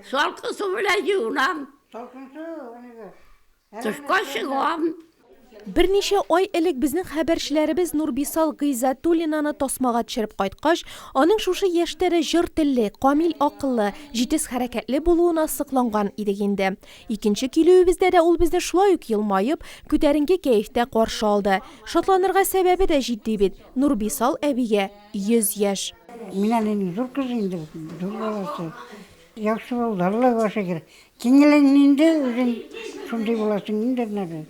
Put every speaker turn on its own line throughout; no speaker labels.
Салкын су белән юынам.
Салкын су, әнигә.
Тышка чыгам.
Берничә ай элек безнең хәбәрчеләребез Нурбисал Гыйззәтуллинаны тасмага төшереп кайткач, аның шушы яшьтә дә җор телле, камил акыллы, җитез хәрәкәтле булуына сокланган идек инде. Икенче килүебездә дә ул безне шулай ук елмаеп, күтәренке кәефтә каршы алды. Шатланырга сәбәбе дә җитди бит, Нурбисал әбигә 100 яшь.
Мин әнинең зур кызы инде, зур баласы. Яхшы булды, Аллага шөкер. Киңелең инде, үзең шундый буласың инде менә.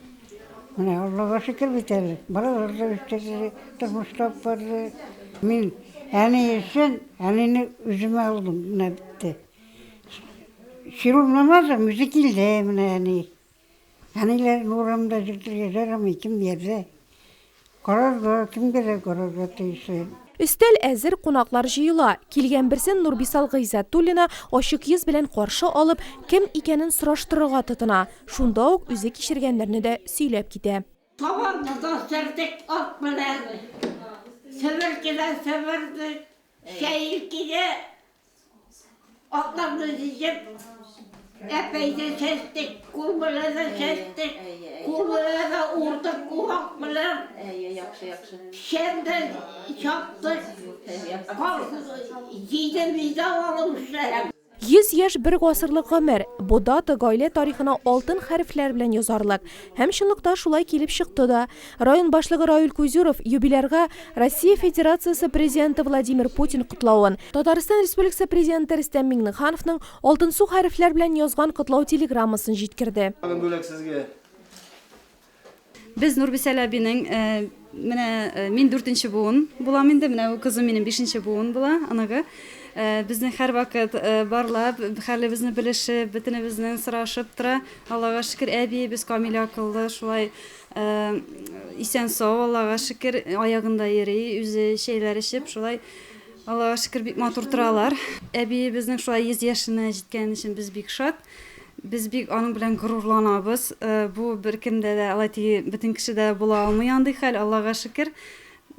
Менә Аллага шөкер бит әле. Балалар да үстерде, тормыш алып барды. Мин әни өчен әнине үземә алдым, менә бетте. Чирумламадым, үзе килде менә әни. Әниләрен урамда йөртергә ярамый, кем ярдә. Карарга, кемгә дә карарга тиешле.
Өстәл әзер, кунаклар җыела. Килгән берсен Нурбисал Гыйззәтуллина ачык йөз белән каршы алып, кем икәнен сораштырырга тотына. Шунда ук үзе кичергәннәрне дә сөйләп китә.
Табанны да сөрдек ат белән, себерке дә себердек, чәенки дә Атларны җигеп, әпәй дә чәчтек, кул белән дә чәчтек, кул белән дә урдык, урак белән. Печән дә чаптык, кар җиде мидә алып эшләдек.
100 яшь бер гасырлык гомер. Бу дата гаилә тарихына алтын хәрефләр белән язарлык. Һәм чынлыкта шулай килеп чыкты да. Район башлыгы Равил Кузюров юбилярга Россия Федерациясе Президенты Владимир Путин котлавын, Татарстан Республикасы Президенты Рөстәм Миңнехановның алтынсу хәрефләр белән язган котлау телеграммасын җиткерде.
Тагын бүләк сезгә.
Без Нурбисәл әбинең, менә мин дүртенче буын булам инде, менә бу кызым минем бишенче буын була, оныгы. Безне һәрвакыт барлап, хәлебезне белешеп, бөтенебезнең сорашып тора. Аллага шөкер, әбиебез камил акыллы, шулай Исән-сау, Аллага шөкер, аягында йөри, үзе чәйләр эчеп, шулай, Аллага шөкер, бик матур торалар. Әбиебезнең шулай 100 яшенә җиткән өчен без бик шат. Без бик аның белән горурланабыз. Бу беркемдә дә, алай теге, бөтен кешедә була алмый андый хәл, Аллага шөкер.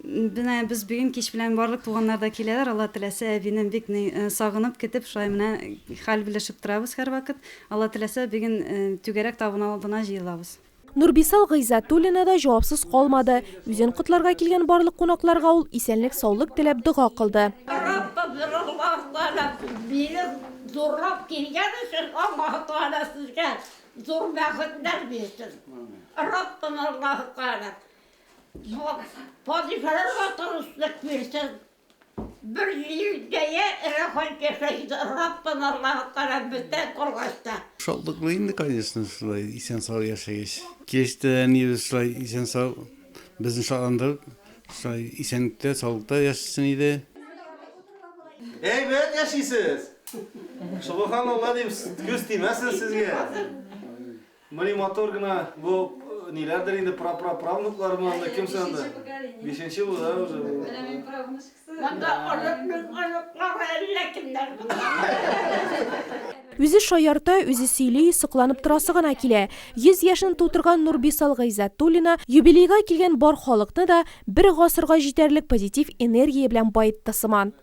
Менә без бүген кич белән барлык туганнар да киләләр, Алла теләсә, әбине бик сагынып, көтеп, шулай менә хәл белешеп торабыз һәрвакыт. Алла теләсә, бүген түгәрәк табын алдына җыелабыз.
Нурбисал Гыйззәтуллина да җавапсыз калмады. Үзен котларга килгән барлык кунакларга ул исәнлек-саулык теләп дога кылды.
Раббым Аллаһ Тәгалә мине зурлап килгән өчен Аллаһ Тәгалә сезгә зур бәхетләр бирсен. Раббым Аллаһ Тәгалә вазифаларга тынычлык бирсен. Бер ел җәя рәхәт яшәйсез, Раббым Аллаһы Тәгалә бездән калгач та.
Шатлыклы инде, конечно, шулай исән-сау яшәгәч. Киләчәктә әниебез шулай исән-сау безне шатландырып, шулай исәнлектә, саулыкта яшәсен иде.
Әйбәт яшисез! Собаханалла дим, күз тимәсен сезгә. Менә матур гына бу ниләрдер инде прапраправнуклармы анда кем анда? Бишенче бу да уже бу.
Менә мин правнучкасы.
Монда онык оныклары әллә кемнәр монда.
Үзе шаярта, үзе сөйли, сокланып торасы гына килә. 100 яшен тутырган Нурбисал Гыйззәтуллина юбилейга килгән бар халыкны да бер гасырга җитәрлек позитив энергия белән баетты сыман.